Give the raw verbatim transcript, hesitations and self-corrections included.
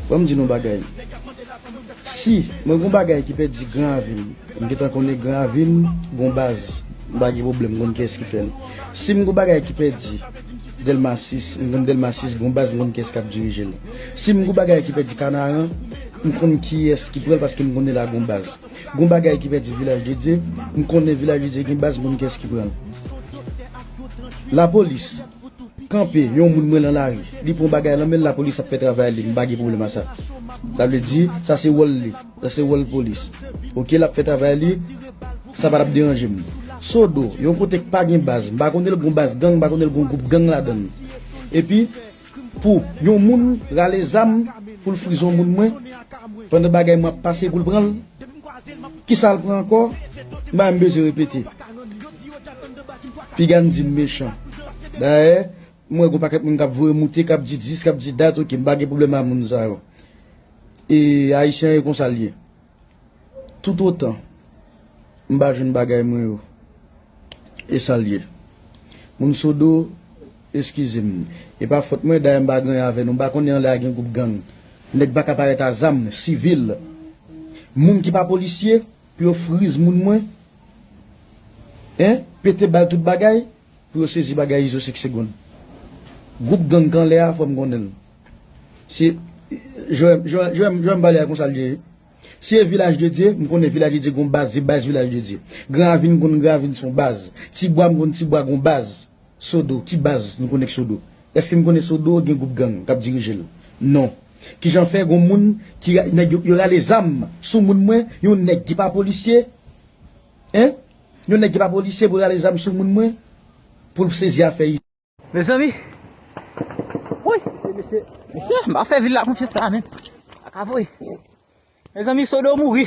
Ban m di nou bagay. Si mwen gon bagay ki pèdi Gran Ravin, m gentan konnen Gran Ravin gon baz, m pa gen pwoblèm, m konn kiyès ki fè l. Si m gon bagay ki pèdi Dèlma sis, m konn Dèlma sis gon baz, m konn kiyès k ap dirije l. Si m gon bagay ki pèdi Kanaran, m konn kiyès ki pran l paske m konnen la gon baz. Gon bagay ki pèdi Vilaj de Dye, m konnen Vilaj de Dye gen baz, m konn kiyès ki pran l. Lapolis kanpe yon moun mwen nan lari, li pran bagay nan men l, lapolis ap fè travay li, m pa gen pwoblèm a sa. Sa vle di, sa se wòl li, sa se wòl polis. Oke, l ap fè travay li, sa pa t ap deranje m. Sodo, yon kote k pa gen baz, m pa konnen l gon baz gang, m pa konnen l gon gwoup gang ladan l. Epi, pou yon moun rale zam pou l friz yon moun mwen, pandan bagay mwen ap pase pou l pran l, kisa l pran ankò? M pa menm bezwen repete. Piga n di m mechan. Dayè, m wè gon pakèt moun k ap voye moute, k ap di dis, k ap di dat, oke, m pa gen pwoblèm a moun sa yo. E Ayisyen yo konsa l ye. Toutotan m pa jwenn bagay mwen yo, e sa l ye. Moun Sodo, eskize m. E pa fòt mwen, dayè m pa gen anyen avè nou. M pa konnen anlè a gen gwoup gang. Nèg pa ka parèt a zam, sivil. Moun ki pa polisye, pou yo friz moun mwen. Hein? Pete bal tout bagay, pou yo sezi bagay izo senk segonn. Gwoup gang k anlè a, fò m konnen l. Se, Joèm, Joèm, Joèm, Joèm pale a konsa l ye. Si e Vilaj de Dye, m konnen Vilaj de Dye gon baz, se baz Vilaj de Dye. Gran Ravin, m konn Gran Ravin se yon baz. Tibwa, m konn Tibwa gon baz. Sodo, ki baz nou konnen k Sodo? Èske n konnen Sodo gen gwoup gang k ap dirije l? Non. Kijan fè gon moun ki ra-, nèg yo, yo rale zam sou moun mwen, yon nèg ki pa polisye? Hein? Yon nèg ki pa polisye pou rale zam sou moun mwen, pou l sezi afè. Mezanmi. Woy, mesye, mesye, mesye, m pa fè vil la konfyans sa, menm. Ak avoye. Mezanmi, Sodo mouri.